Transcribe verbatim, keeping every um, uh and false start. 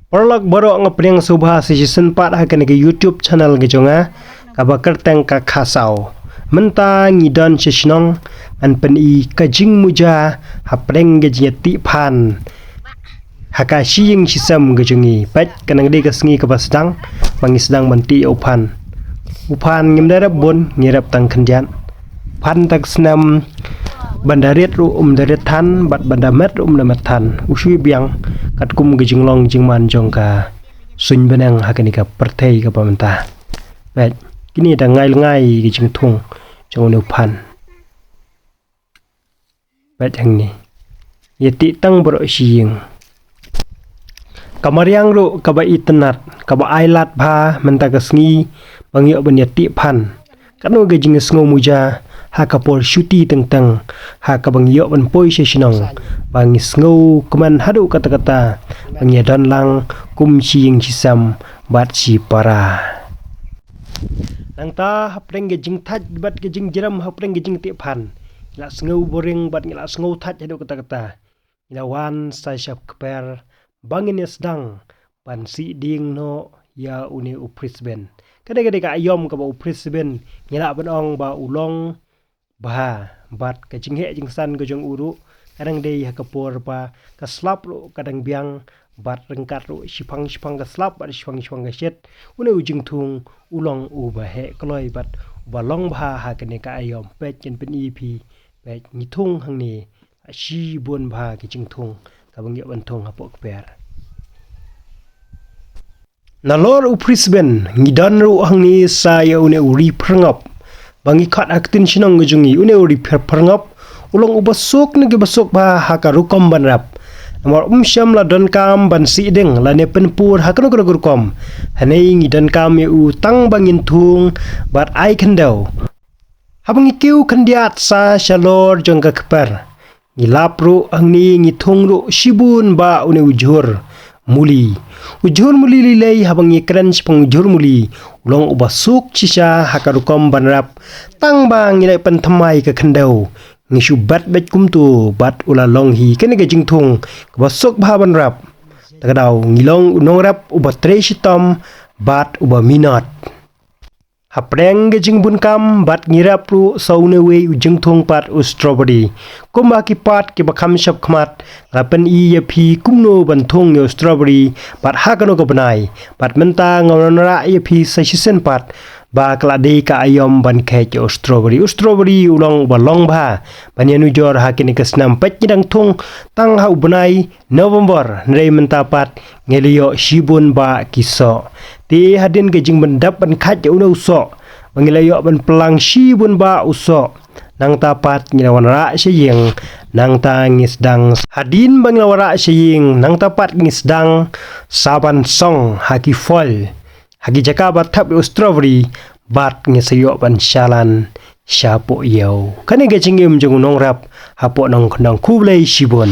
Paralok baroh, nga pdiang sngewbha sa shisien pat ha kane ka YouTube channel ka jong nga, kaba kyrteng ka Khasaw. Mynta ngi don sha shnong, ngan pyni ka jingmuja hapdeng ka jingïatih phan ha ka shi ïing shi sem ka jong ngi. Peit, ka nang dei ka sngi kaba sdang ba ngi sdang ban tih ïa u phan. U phan ngim da rep bun, ngi rep tang khyndiat. Phan tang snem, ban da rit ruh um da rit than, bad ban da met ruh um da met than. U shu biang katkum ka jinglong jingman jong ka suiñ bneng ha kane ka pyrthei kaba mynta. Peit, kine da ngai lyngngai ka jingthung jong une u phan. Peit hangne. Ïatih tang baroh shi ïing. Ka mariang ruh kaba itynnad, kaba ai lad bha mynta ka sngi ba ngi ïoh ban ïatih phan. Katno ka jingsngew muja ha ka por shuti teng teng, ha kaba ngi ïoh ban poi sha shnong, ba ngi sngewkmen haduh katta katta ba ngi ïadon lang kum shi ïing shi sem bad shi para. Nangta hapdeng ka jingthait bad ka jingjrem hapdeng ka jingtih phan, ngi la sngew boring bad ngi la sngew thait haduh katta katta. Ngi la wan sa sha kper ba ngin ïa sdang ban sih dieng noh ïa une u Brisbane. Kane ka dei ka aïom kaba u Brisbane ngi lah ban ong ba u long bha, bad ka jingheh jingsan ka jong u ruh ka dang dei ha ka por ba ka slap ruh ka dang biang, bad ryngkat ruh shiphang shiphang ka slap bad shiphang shiphang ka shit, une u jingthung u long uba heh kloi bad uba long bha ha kane ka aïom. Peit, ngan pyni ïa phi, peit, ngi thung hangne, shibun bha ki jingthung kaba ngi ïoh ban thung hapoh kper. Nalor u Brisbane, ngi don ruh hangne sa ïa une u Ri Pyrngop. Ba ngi khot ha ka ktien shnong ka jong ngi, une u Ri Pyr-, Pyrngop u long uba suk na kiba suk bha ha ka rukom ban rep. Namar um shym la donkam ban sih dieng lane pynpur ha kano kano ka rukom. Hangne ngi donkam ïa u tang ba ngin thung bad ai khyndew. Haba ngi kiew khyndiat sa shalor jong ka kper, ngi lap ruh hangne, ngi thung ruh shibun bha une u jhur muli. U jhur muli lei lei, haba ngi kren shaphang u jhur muli, u long uba suk shisha ha ka rukom ban rep. Tang ba ngi leh pynthymmai ka khyndew, ngi shu bet beit kumto bad u la long hi kane ka jingthung kaba suk bha ban rep. Ta ka daw ngi long u nongrep uba trei shitom bad uba minot. Hapdeng ka jingbun kam bad ngi rep ruh sa une uwei u jingthung pat, u strawberry. Kumba ki part kiba kham shapkhmat, nga la pyni ïa phi kumno ban thung ïa u strawberry bad ha kano ka bnai. Bad mynta nga wanrah ïa phi sa shisien pat ba ka la dei ka aïom ban kheit ïa u strawberry. U strawberry u long uba long bha ban ïanujor ha kine ki snem. Peit, ngi dang thung tang ha u bnai November, hynrei mynta pat ngi la ïoh shibun bha ki soh. Te hadien ka jingpyndep ban kheit ïa une u soh, ba ngi la ïoh ban pynlang shibun bha u soh, nangta pat ngi la wanrah sha ïing, nangta ngi sdang. Hadien ba ngi la wanrah sha ïing, nangta pat ngi sdang sa ban song ha ki foil, ha ki jaka ba thep ïa u strawberry, bad ngi sa ïoh ban shalan shapoh ïew. Kane ka jingim jong u nongrep hapoh Nongkhyndong. Khublei shibun.